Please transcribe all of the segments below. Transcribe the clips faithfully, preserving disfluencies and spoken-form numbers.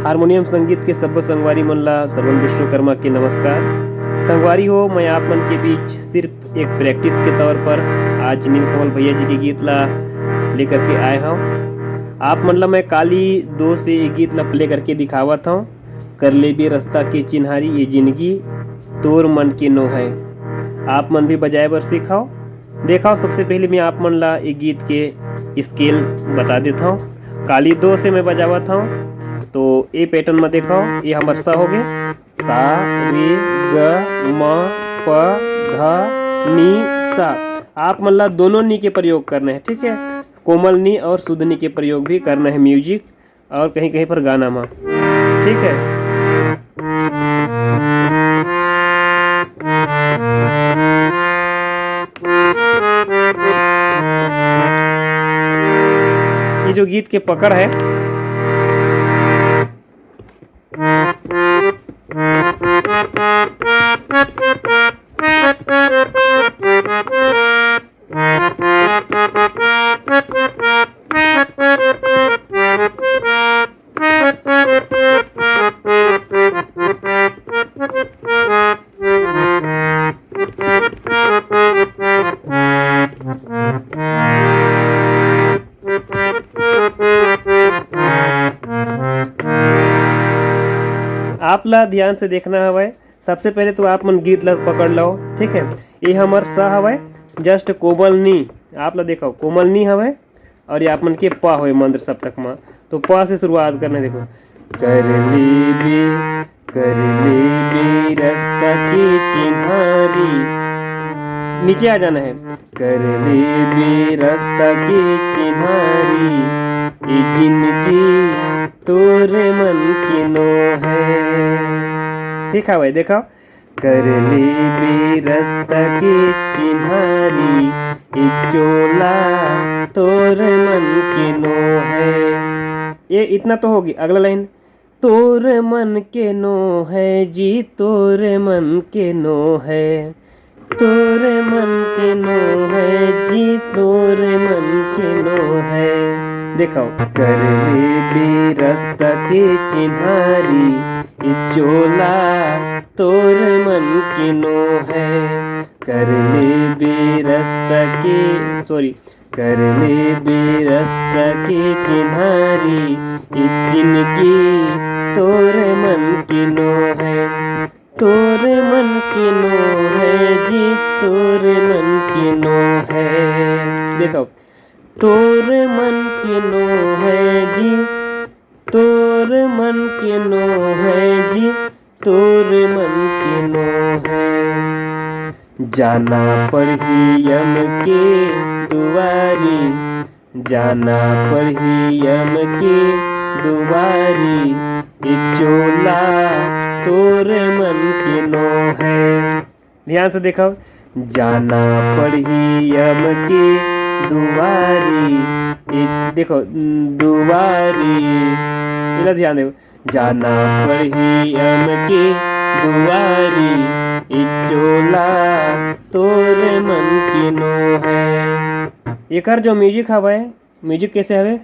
Harmonium संगीत के सब्बो संगवारी मन ला श्रवण विश्वकर्मा के नमस्कार। संगवारी हो, मैं आप मन के बीच सिर्फ एक प्रैक्टिस के तौर पर आज नीलकमल भैया जी के गीत ला लेकर के आए हव। आप मन ला मैं काली दो से ये गीत ला प्ले करके दिखावत हव। कर लेबे रस्ता के चिन्हारी, ये जिंदगी तोर मन के नो है। आप मन भी बजाए बर सीखव। देखव, सबसे पहले मैं आप मन ला ये गीत के स्केल बता देत हव। काली दो से मैं बजावत हव, तो ए पैटर्न में देखव, ये हमर सा हो गे, सा, रे, ग, म, प, ध, नी, सा। आप मन ला दोनों नी के प्रयोग करना है, ठीक है। कोमल नी और शुद्ध नी के प्रयोग भी करना है म्यूजिक और कहीं कहीं पर गाना में, ठीक है। ये जो गीत के पकड़ है, आप ला ध्यान से देखना हवय। सबसे पहले तो आप मन गीत ला पकड़ लो, ठीक है। ये हमर सा हवय, जस्ट कोमल नी। आप ला देखो, कोमल नी हवय और ये आप मन के प हवय मंद्र सप्तक मा। तो प से शुरुआत करना, देखो, कर लेबे, कर लेबे रस्ता के चिन्हारी। नीचे आ जाना है। कर लेबे रस्ता के चिन्हारी, ये जिंदगी तोर मन के नो है। ठीक है भाई, देखो, कर लेबे रस्ता के चिन्हारी, ये चोला तोर मन के नो है। ये इतना तो होगी। अगला लाइन, तोर मन के नो है जी, तोर मन के नो है, तोर मन के नो है जी, तोर मन के नो है। देखो, कर लेबे रस्ता के चिन्हारी, ये चोला तोर मन के नो है। कर लेबे रस्ता के, सॉरी, कर लेबे रस्ता के चिन्हारी, ये जिंदगी तोर मन के नो है, तोर मन के नो है जी, तोर मन के नो है। देखो, तोर मन के नो है जी, तोर मन के नो है जी, तोर मन के नो है। जाना पड़ही यम के दुआरी, जाना पड़ही यम के दुआरी, ये चोला तोर मन के नो है। ध्यान से देखो, जाना पड़ही यम के दुआरी, ये देखो, दुआरी, एला ध्यान देव। जाना पड़ही यम के दुआरी, ये चोला तोर मन के नो है। एकर जो म्यूजिक हवय, म्यूजिक कैसे हवे?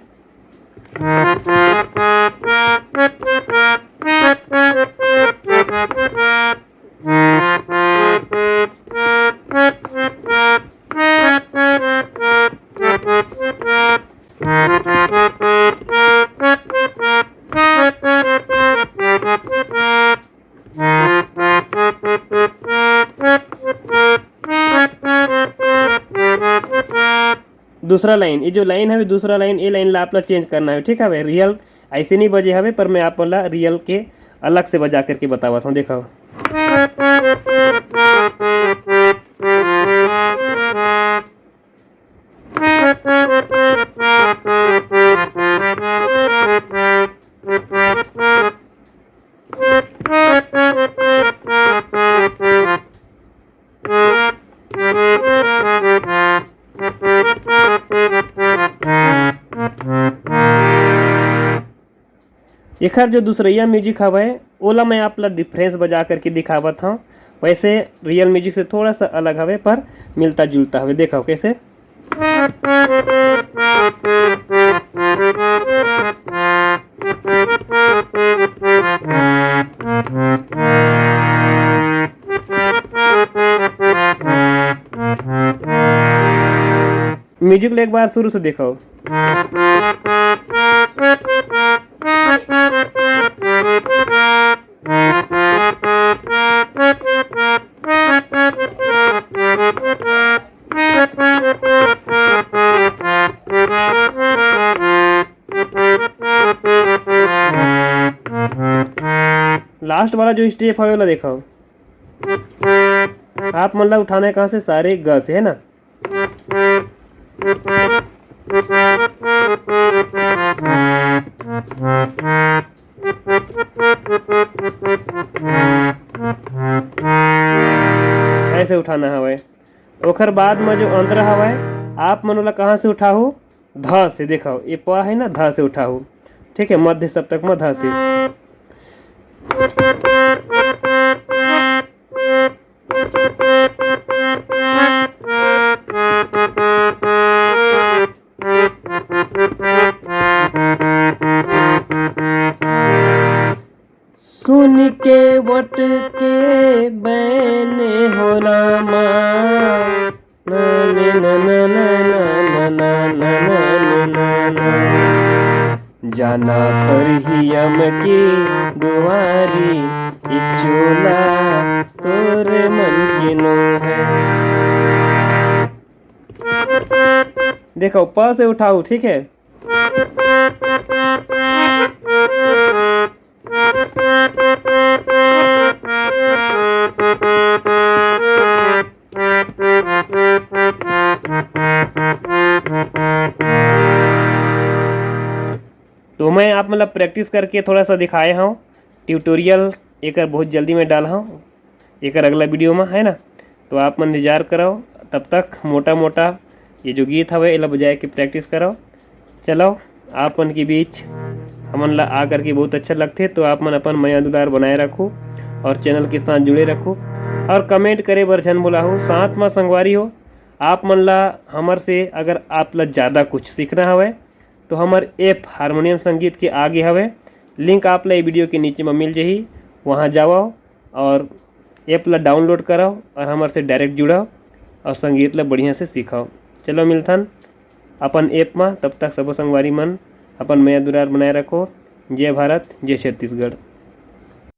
दूसरा लाइन, ये जो लाइन हवे, दूसरा लाइन, ये लाइन ला आप ला चेंज करना है, ठीक हवे। रियल ऐसे नहीं बजे हवे, पर मैं आप ला रियल के अलग से बजा करके बतावत हूँ। देखो, एखर जो दूसरइया म्यूजिक हवय, ओला मैं आप ला डिफरेंस बजा करके दिखावत हव। वैसे रियल म्यूजिक से थोड़ा सा अलग हवे, पर मिलता जुलता हवे। देखो कैसे। म्यूजिक ला एक बार शुरू से देखव। लास्ट वाला जो स्टेप हवे, ओला देखव। आप मन ला उठाना है कहाँ से? सारे ग से, है ना? ऐसे उठाना हवय। ओखर बाद म जो अंतरा हवय, आप मन ओला कहाँ से उठाहू? ध से। देखव, ये प है ना, ध से उठाहू। ठीक है, मध्य सप्तक म ध से। सुन के वट के बैने हो रामा, ना, ना, ना। जाना परही अम की दुआरी, इचोला तोर मन के नो है। देखव, प से उठाहू, ठीक है? तो मैं आप मन ला प्रैक्टिस करके थोड़ा सा दिखाए हव। ट्यूटोरियल एकर बहुत जल्दी में डालहूँ, एकर अगला वीडियो में, है ना। तो आप मन इंतजार करव। तब तक मोटा मोटा ये जो गीत हवे, एला बजाए के प्रैक्टिस करव। चलो, आप मन के बीच हमन ला आ करके बहुत अच्छा लगथे। तो आप मन अपन मया दुलार बनाए रखो और चैनल के साथ जुड़े रखो और कमेंट करे बर झन भुलाहू। साथ म संगवारी हो, आप मन ला हमर से अगर आप ला ज़्यादा कुछ सीखना हवय, तो हमर ऐप हारमोनियम संगीत के आगे हवय। लिंक आप ला ये वीडियो के नीचे म मिल जाही, वहाँ जावव और ऐप ला डाउनलोड करव और हमर से डायरेक्ट जुड़व और संगीत ला बढ़िया से सीखव। चलो, मिलथन अपन ऐप म। तब तक सबो संगवारी मन अपन मया दुलार बनाए रखो। जय भारत, जय छत्तीसगढ़।